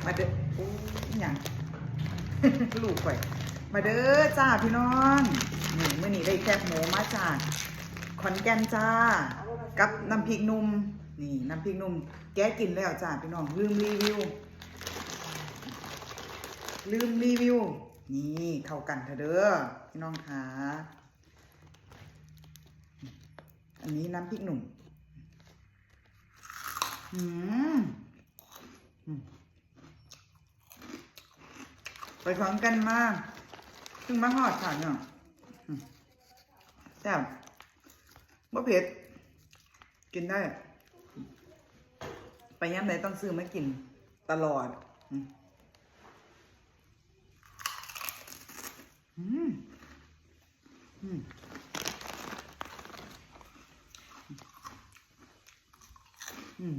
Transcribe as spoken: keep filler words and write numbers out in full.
มาเด้อ โอ้ย หยัง ลูกข่อย มาเด้อจ้าพี่น้อง นี่ มื้อนี้ได้แคบหมูมาจากขอนแก่นจ้า กับน้ำพริกหนุ่ม นี่ น้ำพริกหนุ่ม แกะกินแล้วจ้าพี่น้อง ลืมรีวิว ลืมรีวิว นี่ เข้ากันเถอะเด้อ พี่น้องค่ะ อันนี้น้ำพริกหนุ่ม อืม อืม ไปขอนแก่นมา เพิ่งมาฮอดค่ะเนี่ย อืม แซ่บ บ่เผ็ด กินได้ ไปยามใดต้องซื้อมากิน ตลอด อืม อืม อืม อืม